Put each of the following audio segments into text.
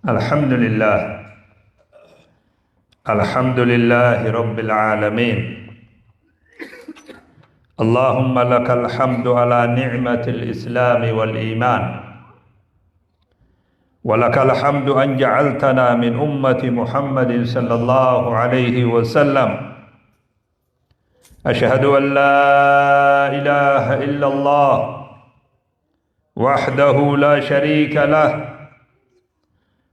الحمد لله، الحمد لله رب العالمين. اللهم لك الحمد على نعمة الإسلام والإيمان، ولك الحمد أن جعلتنا من أمة محمد صلى الله عليه وسلم. أشهد أن لا إله إلا الله وحده لا شريك له،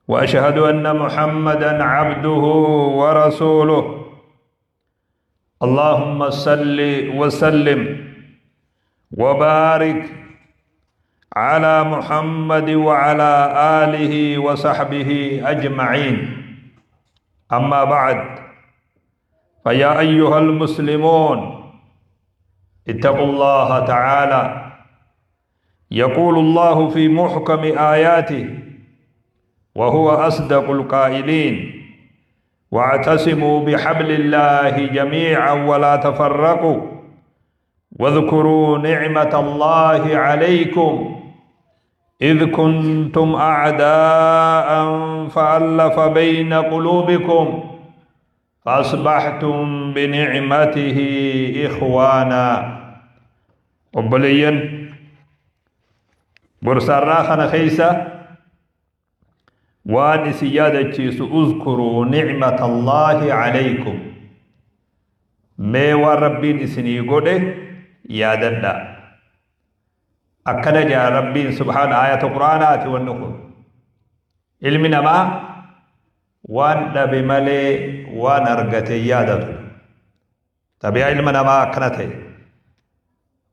وأشهد أن محمدا عبده ورسوله. اللهم صل وسلم وبارك على محمد وعلى آله وصحبه أجمعين. أما بعد، فيا أيها المسلمون اتقوا الله تعالى. يقول الله في محكم آياته وهو أصدق القائلين: واعتصموا بحبل الله جميعا ولا تفرقوا واذكروا نعمة الله عليكم إذ كنتم أعداء فألف بين قلوبكم فأصبحتم بنعمته إخوانا. Obboleeyyan, gorsaarraa kana keessa waan isin yaadachiisu: اذكروا نعمة الله عليكم. Mee waan Rabbiin isinii godhe yaadadha. Akkana jaa Rabbiin subhaana, ayata Quraanaati wanni kun. Ilmi namaa waan dhabe malee waan argate yaadatu. Xabiyaa ilma namaa akkana ta'e,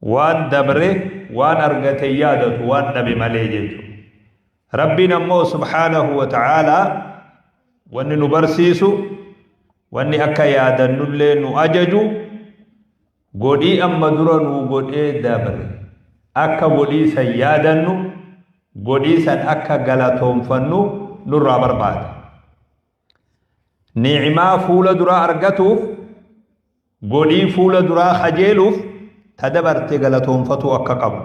waan dabre, waan argate yaadatu, waan dhabe malee jechuudha. Rabbiin ammoo subhaanahu wa ta'aalaa wanni nu barsiisu, wanni akka yaadannullee nu ajaju, godhii amma dura nu godhee dabre akka godhii san yaadannu, godhii san akka galatoonfannu nurraa barbaada. Ni'imaa fuula duraa argatuuf, godhii fuula duraa kajeeluuf, ta dabarte galatoonfatuu akka qabu.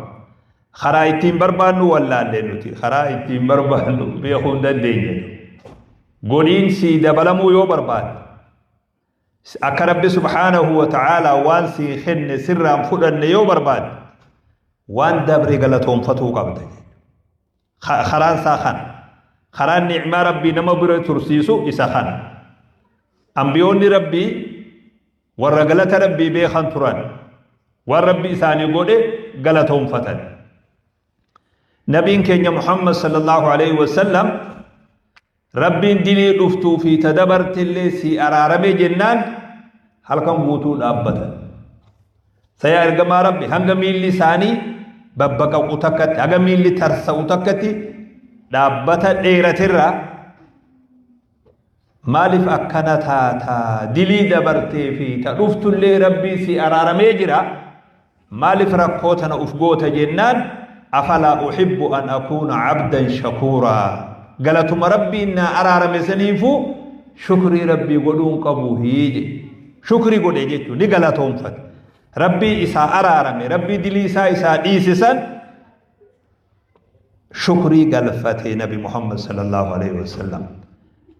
Karaa ittiin barbaannu wallaallee, nuti karaa ittiin barbaannu beekuu hin dandeenye. Godhiin sii dabalamuu yoo barbaadde, akka Rabbi subhaanahu wa ta'aalaa waan sii kenne sirraan fudhanne yoo barbaadde, waan dabre galatoonfatuu qabda. Karaan isaa kana. Karaan ni'maa Rabbii nama bira tursiisu isa kana. Ambiyoonni Rabbii warra galata Rabbii beekan turan. Waan Rabbi isaanii godhe galatoonfatan. Nabiin keenya Muhammad sallallahu alaihi wasallam Rabbiin dilii dhuftuu fi tadabartillee si araarame jennaan halkan guutuu dhaabbatan. Sayaa ergamaa Rabbi, hanga miilli isaanii babbaqaqu takkatti, hanga miilli tarsa'u takkatti dhaabbata dheeratirraa, maaliif akkana taataa? Dilii dabartee fi ta dhuftullee Rabbii si araaramee jira, maaliif rakkoo tana uf goota jennaan, أفلا أحب أن أكون عبدا شكورا. Galatuma Rabbiin naa araarame saniifu shukrii Rabbii godhuun qabu hiije. Shukrii godhe jechuun ni galatoonfate. Rabbii isaa araarame, Rabbii dilii isaa isaa dhiisisan shukrii galfate Nabi Muhammad sallallahu alaihi wasallam.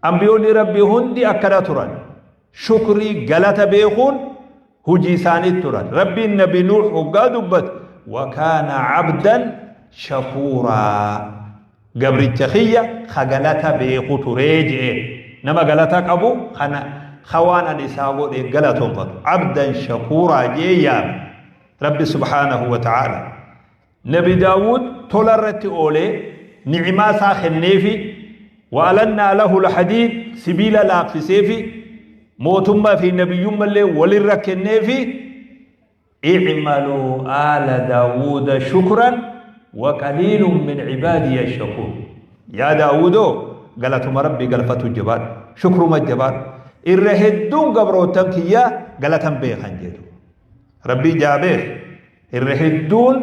Ambiyoonni Rabbii hundi akkana turan. Shukrii, galata beekuun hujii isaanii turan. Rabbiin Nabi Nuux hoggaa dubbate: وكان عبدا شكورا. Gabricha kiyya ka galata beeku turee jee. Nama galata qabu kana hawaan an isaa godhe galatoonfatu, عبدا شكورا jee yaame Rabbi subhaanahu wa ta'ala. Nabi Daawud tola irratti oolee ni'imaa isaa kenneefi: وألنا له الحديد. Sibiila laaffiseefi, mootummaa fi nabiyyummallee walirra kenneefi: اعملوا آل داود شكرا وقليل من عبادي الشكور. Yaa Daawudoo, galatuma Rabbii galfatu jabaadhu, shukruma jabaadhu, irra hedduun gabrootan kiyyaa galatan beekan jedhu. Rabbii jaabeef irra hedduun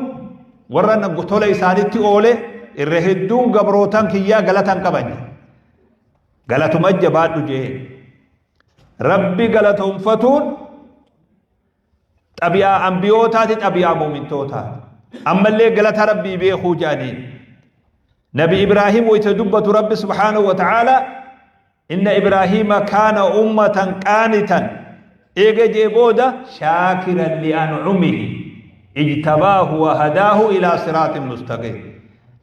warra tola isaanitti oole, irra hedduun gabrootan kiyyaa galatan qaban. Galatuma jabaadhu jee. Rabbi galatoonfatuun xabi'aa ambiyootaati, xabi'aa muumintootaati. Ammallee galata Rabbii beekuu jedhaniin. Nabi Ibraahim wayta dubbatu Rabbi subhaanahu wa ta'aalaa inna Ibraahiima kaana ummatan qaanitan eega jee booda shaakiran li'ancumihi ijtabaahu wa hadaahu ilaa siraatin mustaqiim.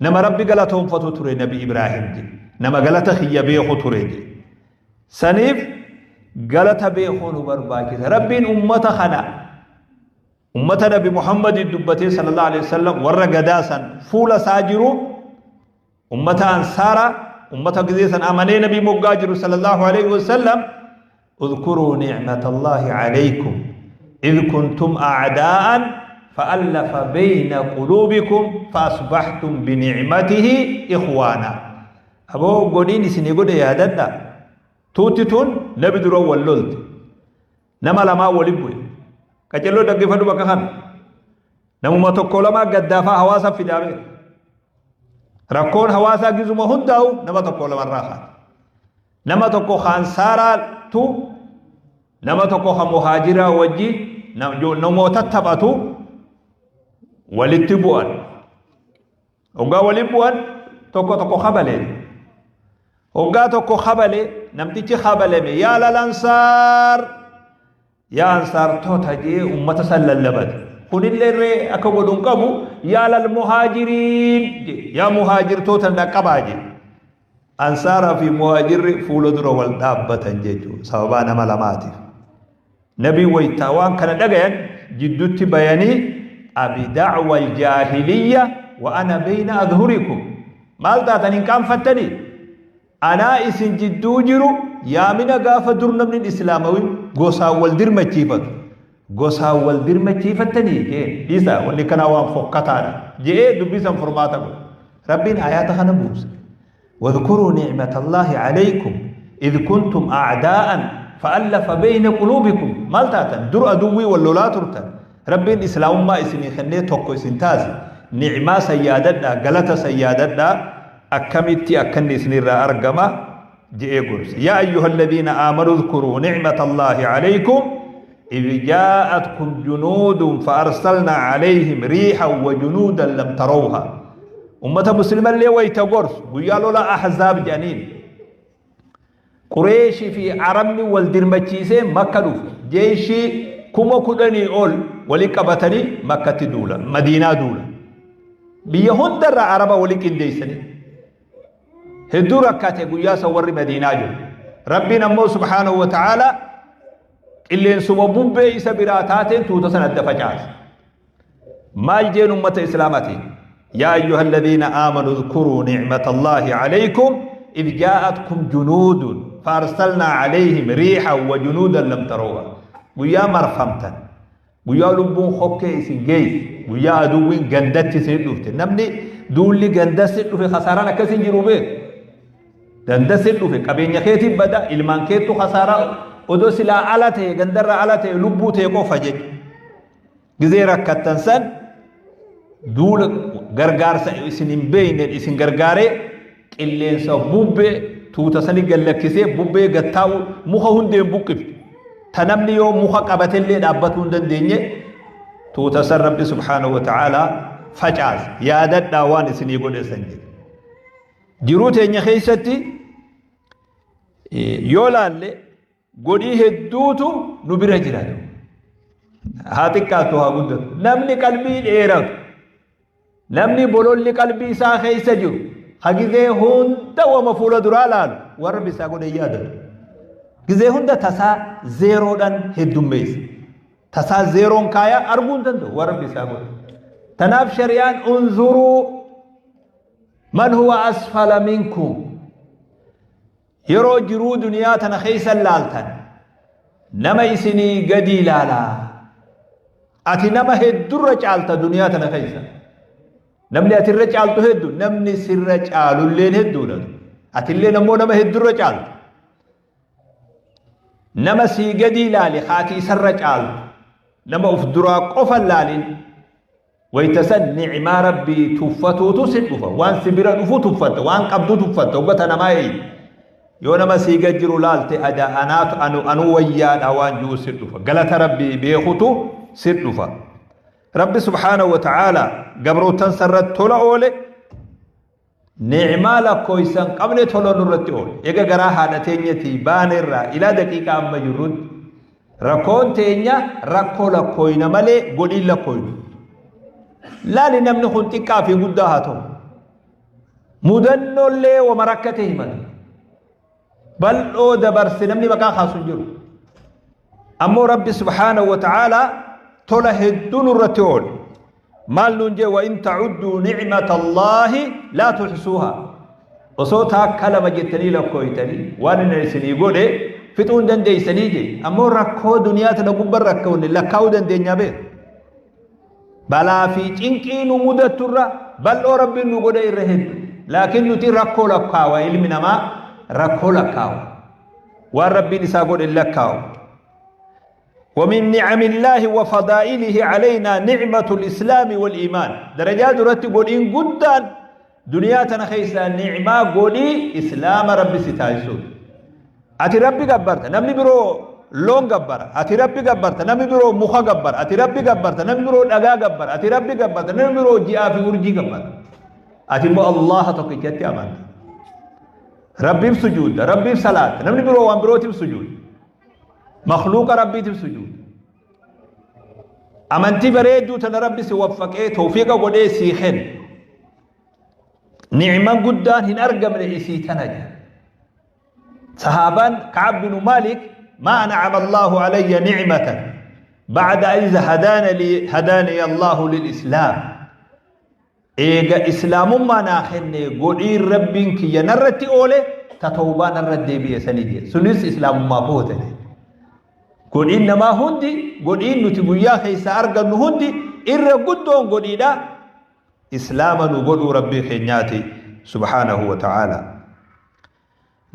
Nama Rabbi galatoonfatu ture Nabi Ibraahim je. Nama galata kiyya beeku ture je. Saniif galata beekuu nu barbaachisa. Rabbiin ummata kana Ummata Nabi Muhammadiin dubbatee sallallahu alaihi wasallam warra gadaa san fuula isaa jiru ummata Ansaara ummata gizee san amanee Nabi moggaa jiru sallallahu alaihi wasallam اذكروا نعمة الله عليكم إذ كنتم أعداء فألف بين قلوبكم فأصبحتم بنعمته إخوانا. أبو قولين سني قد يا ددا توتي تون نبي درو واللولت Nama lamaa wali bu'e. Qacello dhaggeeffadhu bakka kana. Namuma tokko lamaa gaddaafaa hawaasa fidaa beeku. Rakkoon hawaasaa gizuma hundaa'u nama tokko lamarraa kaata. Nama tokko kaansaaraatu nama tokko kan muhaajiraa wajji namoota taphatu walitti bu'an. Hoggaa walitti bu'an tokko tokko kabalee. Hoggaa tokko kabale namtichi kabalame yaa lalansaar yaa ansaartoota jee ummata san lallabate. Kunillee ree akka godhu hin qabu yaa lal muhaajiriin jee yaa muhaajirtoota dhaqqabaa jee. Ansaaraa fi muhaajirri fuula dura wal dhaabbatan jechuudha sababaa nama lamaatiif. Nabiin waytaa waan kana dhagayan jiddutti bayanii abi da'wa aljaahiliyya wa ana bayna adhurikum maal taatan hin qaanfattanii anaa isin jidduu jiru yaamina gaafa dur namni hin islaamawin gosaan wal dirmachiifatu gosaan wal dirmachiifattanii jee dhiisa wanni kanaa waan fokkataadha je'ee dubbii san furmaata godhe Rabbiin ayaata kana buuse. Wadhkuruu ni'matallaahi alaykum idh kuntum a'daa'an fa'allafa bayna quluubikum maal taatan dur aduwwii wal lolaa turtan Rabbiin islaamummaa isinii kennee tokko isin taase ni'maa san yaadadhaa galata san yaadadhaa akkamitti akkanni isinirraa argama je'ee gorse. Yaa ayyuhalladhiina aamanuu dhkuruu ni'matallaahi alaykum idh jaa'atkum junuudun fa'arsalnaa alayhim riihan wa junuudan lam tarawhaa. Ummata muslimallee wayta gorsu guyyaa lola Ahzaab jedhaniin Qureeshii fi Arabni wal dirmachiisee Makka dhufe. Jeeshii 10,000 ol wali qabatanii Makkatti duulan, Madiinaa duulan. Biyya hundarraa Araba wali qindeessanii. Hedduu rakkate guyyaa san warri Madiinaa jiru. Rabbiin ammoo subhaanahu wa ta'aalaa qilleensuma bubbee isa biraa taateen tuuta san adda facaase. Maal jeen ummata islaamaatiin? Yaa ayyuha alladhiina aamanu dhkuruu ni'matallaahi alaykum idh jaa'atkum junuudun faarsalnaa alayhim riihan wa junuudan lam tarawha. Guyyaa marfamtan, guyyaa lubbuun hokkee isin geesse, guyyaa aduwwiin gandatti isin dhufte. Namni duulli gandatti dhufe kasaaraan akkas hin jiru beeku. Gandatti dhufe qabeenya keetiin bada, ilmaan keettu kasaaraa odoo silaa ala ta'e gandarraa ala ta'e lubbuu ta'e qofa jechuudha. Gizee rakkattan san duula gargaarsa isin hin beekneen isin gargaaree qilleensa bubbee tuuta sani gad lakkisee bubbee gad taa'u muka hundeen buqqifte. Ta namni yoo muka qabatellee dhaabbatuu hin dandeenye tuuta san Rabbi subhaanahu wa ta'aalaa facaase. Yaadadhaa waan isinii godhe san jedhe. Jiruu teenya keessatti yoo laalle Godhii hedduutu nu bira jira. Haa xiqqaattu haa guddatu. Namni qalbii dheeratu, namni bololli qalbii isaa keessa jiru, ha gizee hunda wama fuula duraa laalu, waan Rabbi isaa godhe hin yaadatu. Gizee hunda tasaa zeeroodhaan heddummeessa. Tasaa zeeroon kaayaa arguu hin danda'u waan Rabbi isaa godhe. Tanaaf shari'aan unzuruu man huwa asfala minkum. Yeroo jiruu duniyaa tana keessa laaltan nama isinii gadii laalaa. Ati nama heddurra caalta duniyaa tana keessa. Namni ati irra caaltu heddu namni sirra caalulleen hedduudha. Atilleen ammoo nama heddurra caalta. Nama sii gadii laali haati isarra caaltu. Nama uf duraa qofa laalin. Wayta san ni'maa Rabbii tuffatuutu si dhufa. Waan si bira dhufu tuffatta. Waan qabdu tuffatta. Hogga ta namaa eeyda. Yoo nama sii gad jiru laalte ada anaatu anu anuu wayyaadha waan ji'u si dhufa. Galata Rabbii beekutu si dhufa. Rabbi subhaanahu wa ta'aalaa gabroottan sarratti tola oole. Ni'maa lakkooysa hin qabne tola nurratti oole. Eega garaa haadha teenyatii baanerraa ilaa daqiiqaa amma jirrutti rakkoon teenya rakkoo lakkooyna malee godhiin lakkooynu. Laali namni kun xiqqaa fi guddaa haa ta'u. Mudannoollee wama rakkate himata. Bal'oo dabarse namni maqaa kaasu hin jiru. Ammoo Rabbi subhaanahu wa ta'aalaa tola hedduu nurratti oole. Maal nuun jee wa in ta'udduu ni'mata Allaahi laa tuxsuuhaa. Osoo taakka lama jettanii lakkooytanii waan inni isinii godhe fixuu hin dandeeysanii jee. Ammoo rakkoo duniyaa tana gubban rakkoonne lakkaa'uu dandeenyaa beeku. Balaa fi cinqii nu mudatturra bal'oo Rabbiin nu godhe irra heddu. Laakiin nuti rakkoo lakkaawa ilmi namaa rakkoo lakkaawa. Waan Rabbiin isaa godhe hin lakkaawu. ومن نعم الله وفضائله علينا نعمة الإسلام والإيمان درجات درت قولين قدان دنيا تنخيسا نعمة قولي إسلام ربي ستايسون أتي ربي قبرت نمني برو loon gabbara ati rabbi gabbarta namni biroo muka gabbara ati rabbi gabbarta namni biroo dhagaa gabbara ati rabbi gabbarta namni biroo ji'aa fi urjii gabbara ati immoo allaha tokkichatti amanta rabbiif sujuudda rabbiif salaata namni biroo waan birootiif sujuudda makluuqa rabbiitiif sujuudda amantii bareedduu tana rabbi si waffaqee tawfiiqa godhee sii kenne ni'man guddaan hin argamne isii tana jedha Sahaabaan Ka'ab binu Maalik maa an'ama Allaahu alayya ni'matan ba'da iz hadaana li hadaani Allaahu lil Islaam. Eega Islaamummaa naa kenne godhiin Rabbiin kiyya narratti oole ta tawbaa narra deebi'e sanii jedhe. Sunis Islaamummaa booda jedhe. Godhiin namaa hundi godhiin nuti guyyaa keessaa argannu hundi irra guddoon godhiidha Islaama nu godhuu Rabbii keenyaati subhaanahu wa ta'aala.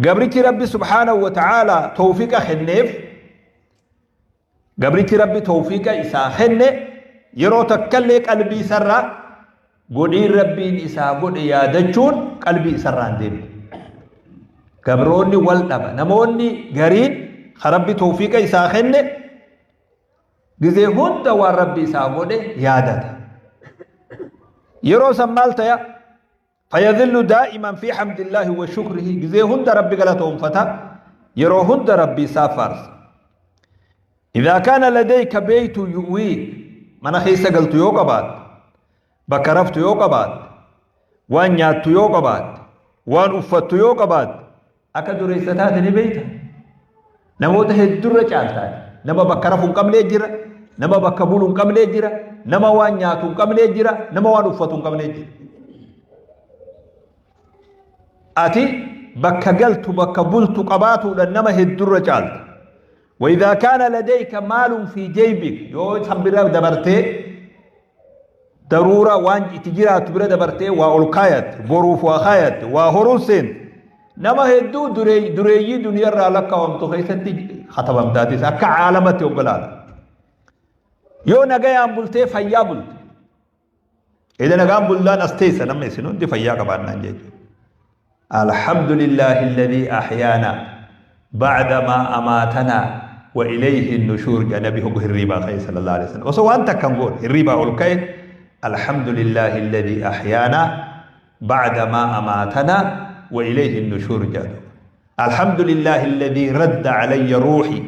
Gabrichi Rabbi subhaanahu wa ta'aalaa tawfiqa kenneef gabrichi Rabbi tawfiqa isaa kenne yeroo takkallee qalbii isarraa godhiin Rabbiin isaa godhe yaadachuun qalbii isarraa hin deemne. Gabroonni wal dhaba. Namoonni gariin ka Rabbi tawfiqa isaa kenne gizee hunda waan Rabbi isaa godhe yaadata. Yeroo san maal taya? Fayadhillu daa'iman fi hamdillaahi wa shukrihi gizee hunda Rabbi galatoomfata yeroo hunda Rabbi isaa faarsa. Idhaa kaana ladayka beeytu yu'wiik mana keessa galtu yoo qabaatte bakka raftu yoo qabaatte waan nyaattu yoo qabaatte waan uffattu yoo qabaatte akka dureessa taate ni beeyta. Namoota heddurra caaltaati. Nama bakka rafu hin qabnee jira, nama bakka bulu hin qabnee jira, nama waan nyaatu hin qabnee jira, nama waan uffatu hin qabnee jira. Ati bakka galtu bakka bultu qabaatuudhaan nama heddurra caalta. Wayidhaa kaana ladayka maalun fi jeybik yoo san bira dabartee daruura waan itti jiraattu bira dabartee waa ol kaayatte boruuf waa kaayatte waa horuun seente nama hedduu dureeyyii duniyarraa lakkaawamtu keessatti katabamtaatis akka caalamatti oggolaadha. Yoo nagayaan bultee fayyaa bulte Eda nagaan bullaan as teessa namni isin hundi fayyaa qabaannaan jechuudha. Alhamdulillahi alladhii ahyaana ba'da maa amaatanaa wa ilayhi nushuur jedha nabi hoggu hirriibaa ka'e sallallahu alaihi wasallam. Osoo waan takka hin goone hirriibaa ol ka'e alhamdulillahi alladhii ahyaana ba'da maa amaatanaa wa ilayhi nushuur jedha. Alhamdulillahi alladhii radda alayya ruuhi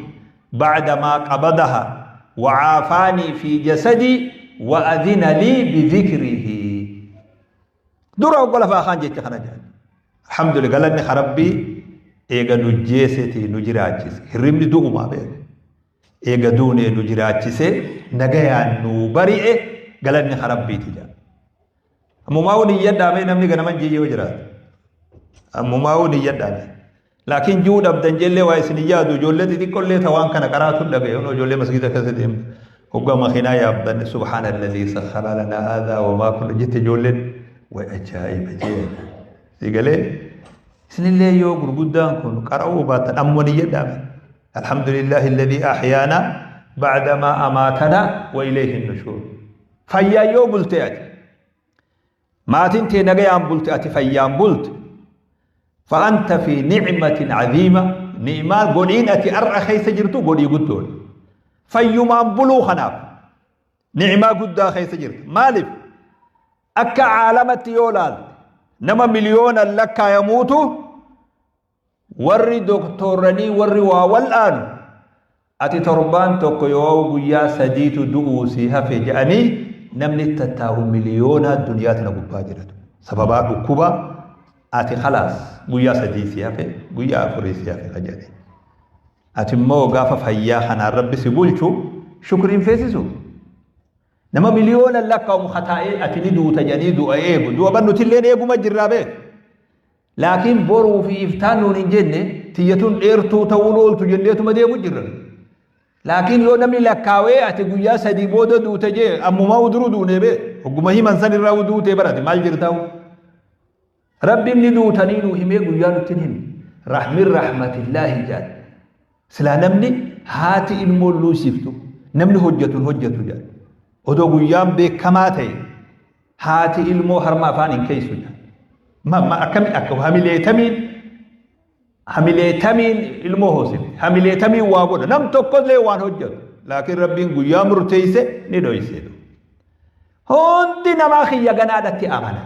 ba'da maa qabadaha wa caafaanii fi jasadii wa adhina lii bidhikrihi. Dura hogga lafaa kaan jecha kana jedhan. Alhamdulillah galanni ka Rabbii eega nu jeeseti nu jiraachise. Hirribni du'umaa beeku. Eega duunee nu jiraachise nagayaan nu bari'e galanni ka Rabbiiti jedha. Ammumaa'uu niyyadhaa mee namni ganaman ji'e yoo jiraate. Ammumaa'uu niyyadhaa mee. Laakiin ji'uu dhabdan jeellee waa isin hin yaadu ijoollee xixiqqollee ta waan kana qaraatu dhagaye hunoo ijoollee masgiida keessa deemtu. Hoggaa makiinaa yaabban subhaanalladhii sakhara lanaa haadhaa wamaa kunna jette ijoolleen way ajaa'iba jee. Si galee isinillee yoo gurguddaan kun qara'uu baattan ammuma niyyadhaa mee. Alhamdulillahi alladhii ahyaana ba'da maa amaatana wa ilayhi nushuur. Fayyaan yoo bulte ati maatiin tee nagayaan bulte ati fayyaan bulte fa'anta fi ni'matin aziima ni'maa godhiin ati ar'a keessa jirtu godhii guddoodha. Fayyumaan buluu kanaaf ni'maa guddaa keessa jirta. Maaliif? Akka caalamatti yoo laalte Nama miliyoonan lakkaayamuutu warri doktoorranii warri waa wal'aanu ati torbaan tokko yoo guyyaa sadiitu du'uu si hafe jedhanii namni tattaa'u miliyoonaa duniyaa tana gubbaa jiratu. Sababaa dhukkuba ati khalaas guyyaa sadii si hafe, guyyaa afurii si hafe ka jedhanii. Ati immoo gaafa fayyaa kanaan Rabbi si bulchu shukriin feesisu. Nama miliyoonan lakkaa'amu kataa'ee ati ni duuta jedhanii du'a eegu. Du'a bar nutilleen eeguma jirraa beek. Laakiin boruu fi iftaan nuun hin jenne, tiyya tun dheertuu ta'uun ooltu jenneetuma deemu jirra. Laakiin yoo namni lakkaawee ati guyyaa sadii booda duute jee, ammumaa uduruu duunee bee, hogguma himan san irraa duutee barate maal jirtaa'u? Rabbiin ni duutanii nuu himee guyyaa nutti hin himne. Rahmin rahmatillaahi jaal. Silaa namni haati ilmoon luusiftu, namni hojjetu hin hojjetu jaal. Odoo guyyaan beekamaa ta'e, haati ilmoo harma afaan hin keessu jaal. Ma ma akkami akka hamileetamiin hamileetamiin ilmoo hoosifti, hamileetamiin waa godha, nam tokkollee waan hojjetu. Laakiin Rabbiin guyyaa murteesse ni dhoyse. Hundi namaa kiyya ganaadhatti amana.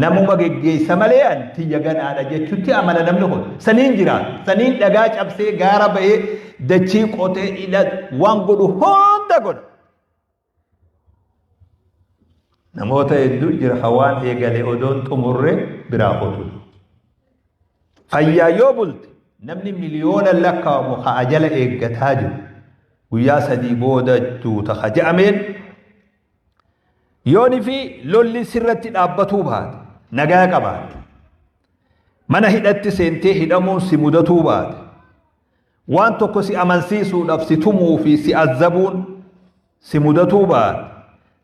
Namuma geggeessa malee an tiyya ganaadha jechutti amana namni kun. Saniin jiraata. Saniin dhagaa cabsee gaara bahee dachii qotee hidha waan godhu hunda godha. Namoota hedduu jira ka waan eegale odoon xumurre biraa qotu. Fayyaa yoo bulte, namni miliyoona lakkaa'amu ka ajala eeggataa jiru, guyyaa sadii booda duuta ka je'ameen, yooni fi lolli sirratti dhaabbatuu baate, nagaa qabaatte, mana hidhatti seentee hidhamuun si mudatuu baate, waan tokko si amansiisuudhaaf si tumuu fi si azzabuun si mudatuu baate,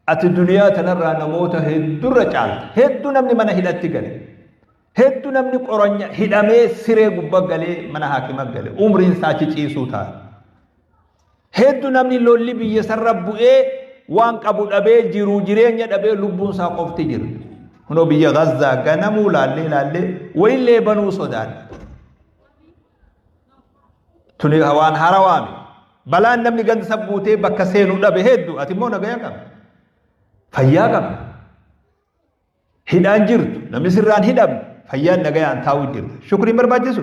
ati duniyaa tanarraa namoota heddurra caalta. Hedduu namni mana hidhatti gale. Hedduu namni qoranya hidhamee siree gubba galee, mana haakima gale, umriin isaa achi ciisuu taate. Hedduu namni lolli biyya sarra bu'ee waan qabu dhabee, jiruu jireenya dhabee, lubbuun isaa qofti jira. Kunoo biyya Gazzaa ganamuu laallee laallee wayillee banuu sodaanne. Tuni waan harawaami. Balaan namni ganda isa guutee bakka seenu dhabe hedduu, ati immoo nagaya qabda. Fayyaa qabda. Hidhaan jirtu, namni sirraan hidhamne, fayyaan nagayaan taa'uu jirta. Shukriin barbaachisu.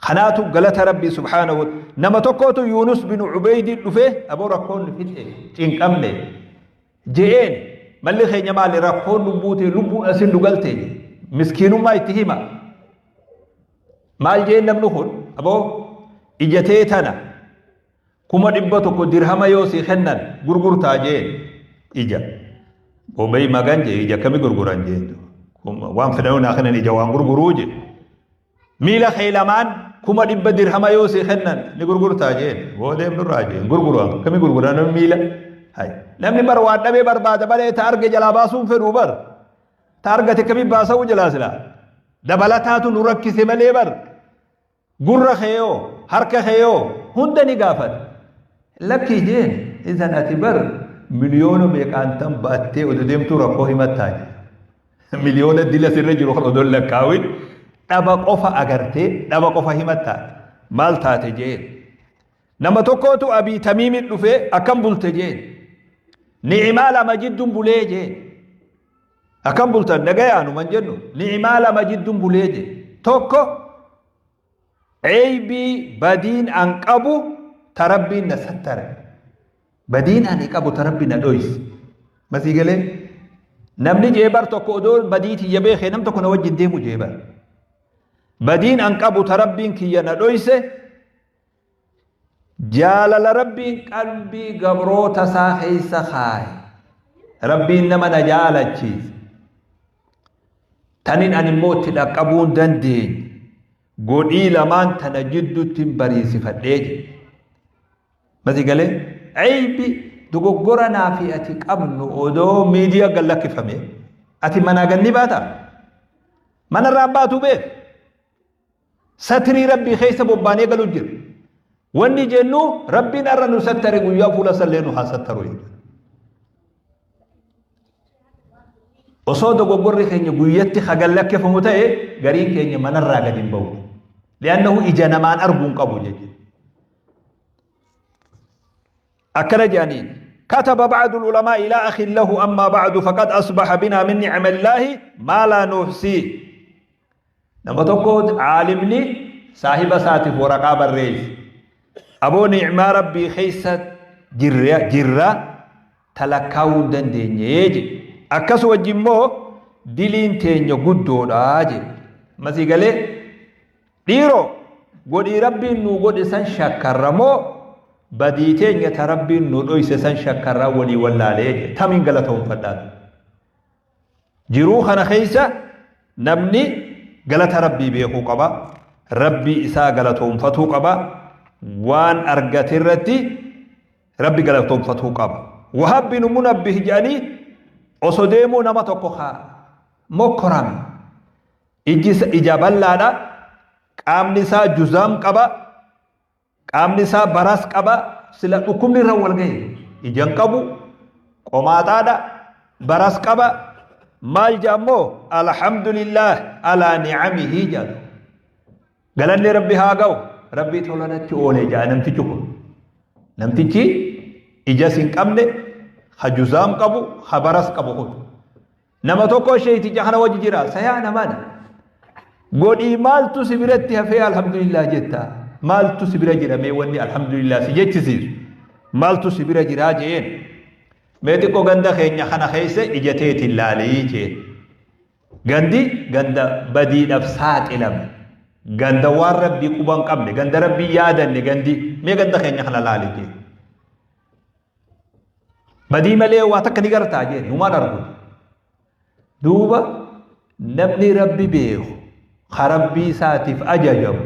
Kanaatu galata Rabbii subhaanahu nama tokkootu Yuunus bin Ubeydii dhufee, aboo rakkoon nu fixe, cinqamne je'een, malli keenya maali, rakkoon nu buute, lubbuun asin nu galte jedhe. Miskiinummaa itti hima. Maal jeen namni kun? Aboo, ija tee tana 100,000 dirhama yoo sii kennan gurgurtaa jeen ija. Obey magan jee, ija akkami gurguran jeen, waan fedhanuu naa kennan, ija waan gurguruu jee. Miila kee lamaan 100,000 dirhama yoo sii kennan ni gurgurtaa jeen. Boodeem nurraa jeen, gurguran akkami gurguran namni miila? Hay, namni bar waan dhabee barbaada malee ta arge jalaa baasuun fedhuu bar. Ta argate akkami baasa'uu jalaa silaa. Dabalataatu nu rakkise malee bar. Gurra kee yoo, harka kee yoo hunda ni gaafata. Lakkii jeen, isan ati bar miliyoona meeqaan tan baattee odoo deemtuu rakkoo himattaa jee. Miliyoona dila sirra jiru kan odoo lakkaawin dhaba qofa agartee dhaba qofa himattaa. Maal taate jeen. Nama tokkootu Abii Tamiimi dhufee, akkam bulte jeen. Ni'imaa lama jidduun bulee jeen. Akkam bultan, nagayaanuman jennu, ni'imaa lama jidduun bulee jee. Tokko, eeybii badiin an qabu ta Rabbiin na sattare. Badiin ani qabu ta Rabbi na dhoyse. Masii galee namni jee bar tokko odoo badii tiyya beekee nam tokko na wajjin deemu jee bar. Badiin an qabu ta Rabbiin kiyya na dhoyse, jaalala Rabbiin qalbii gabroota isaa keessa kaaye. Rabbiin nama na jaalachiise. Tanin ani immoo itti dhaqqabuu hin dandeenye. Godhii lamaan tana jidduutti hin bariisifadhee jedhe. Masi galee aybi dogoggora naa fi ati qabnu odoo miidiyaa gad lakkifame ati manaa ganni baata. Manarraa baatu beek. Satrii Rabbii keessa bobbaanee galu jira. Wanni jennu, Rabbiin har'a nu sattare, guyyaa fuula sallee nu haa sattaru jechuudha. Osoo dogoggorri keenya guyyatti hagan lakkifamu ta'e, gariin keenya manarraa gadi hin bahu. Li'annahu ija namaan arguu hin qabu jechuudha. Akkana jedhaniin. كتب بعض العلماء إلى أخ له أما بعد فقد أصبح بنا من نعم الله ما لا نحصيه. Nama tokko caalimni saahiba isaatiif waraqaa barreesse. Aboo, ni'maa Rabbii keessa jirra talakkaa'uu hin dandeenye jedhe. Akkas wajji immoo diliin teenya guddoodha jedhe. Masii galee dhiiroo, godhii Rabbiin nuu godhe san shakkarra moo badii teenya ta Rabbiin nu dhoyse san shakkarraa walii wallaalee jedhe. Tamiin galatoonfadhaa? Jiruu kana keessa namni galata Rabbii beekuu qaba. Rabbii isaa galatoonfatuu qaba. Waan argate irratti Rabbi galatoonfatuu qaba. Wahab bin Munabbih jedhanii osoo deemuu nama tokko haa mokkorame. Ijji ija bal'aadha. Qaamni isaa juzaam qaba. Qaamni isaa baras qaba. Sila dhukkubni irra wal gahe. Ija hin qabu. Qomaaxaadha. Baras qaba. Maal jedhammoo? "Alhamdulillah alaa ni'amihi" jedhu. Galanni Rabbi haa ga'u. Rabbii tola natti oole jedha namtichi kun. Namtichi ijas hin qabne, ha juzaam qabu, ha baras qabu kun. Nama tokko sheeyticha kana wajji jira. Sayaa namaadha. Godhii maaltu si biratti hafee alhamdulillah jetta? Maaltu si bira jira mee wanni alhamdulillah si jechisiisu? Maaltu si bira jiraa jeen? Mee xiqqoo ganda keenya kana keessa ija teetiin laalii jeen. Gandi ganda badiidhaaf saaxilame. Ganda waan Rabbii quba hin qabne, ganda Rabbii yaadanne gandi. Mee ganda keenya kana laali jeen. Badii malee waa takka ni gartaa jeen, humaan argu. Duuba namni Rabbi beeku, ka Rabbii isaatiif ajajamu,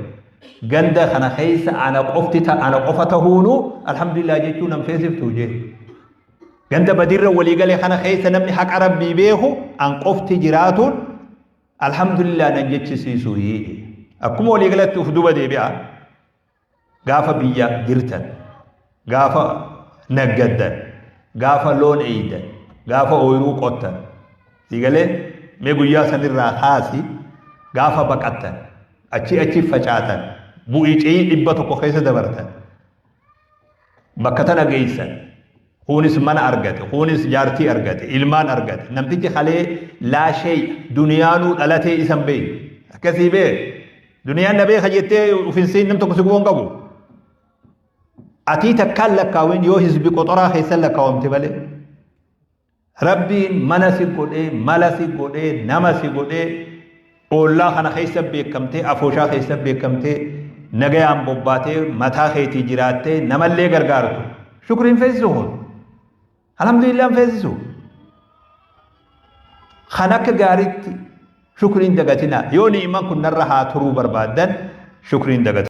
ganda kana keessa ana qofti ana qofa tahuunu alhamdulillah jechuu nan feesiftuu jeen. Ganda badiirra walii galee kana keessa namni haqa Rabbii beeku an qofti jiraatuun alhamdulillah nan jechisiisu. Akkuma walii galatti uf duba deebi'a. Gaafa biyya jirtan, gaafa naggaddan, gaafa loon eeydan, gaafa ooyiruu qottan, siigalee mee guyyaa sanirraa kaasi, gaafa baqattan, achi achi facaatan, bu'ii ce'ii 100 keessa dabartan, bakka tana geessan, kunis mana argate, kunis jaartii argate, ilmaan argate. Namtichi kalee laashee duniyaanuu dhalatee isan beeku. Akkasii beek. Duniyaan na beeka jettee ufinsiin nam tokko si guboon qabu. Atii takkaan lakkaawin yoo hizbi qoxoraa keessan lakkaawamte malee. Rabbiin mana si godhee, mala si godhee, nama si godhee, oollaa kana keessa beekamtee, afooshaa keessa beekamtee, nagayaan bobbaatee, mataa keetii jiraattee, namallee gargaartu. Shukriin feesisu kun. Alhamdulillah feesisu. Kan akka gaariitti shukriin dagatinaa. Yoo ni'imaan kun narra haa turuu barbaaddan, shukriin dagatinaa.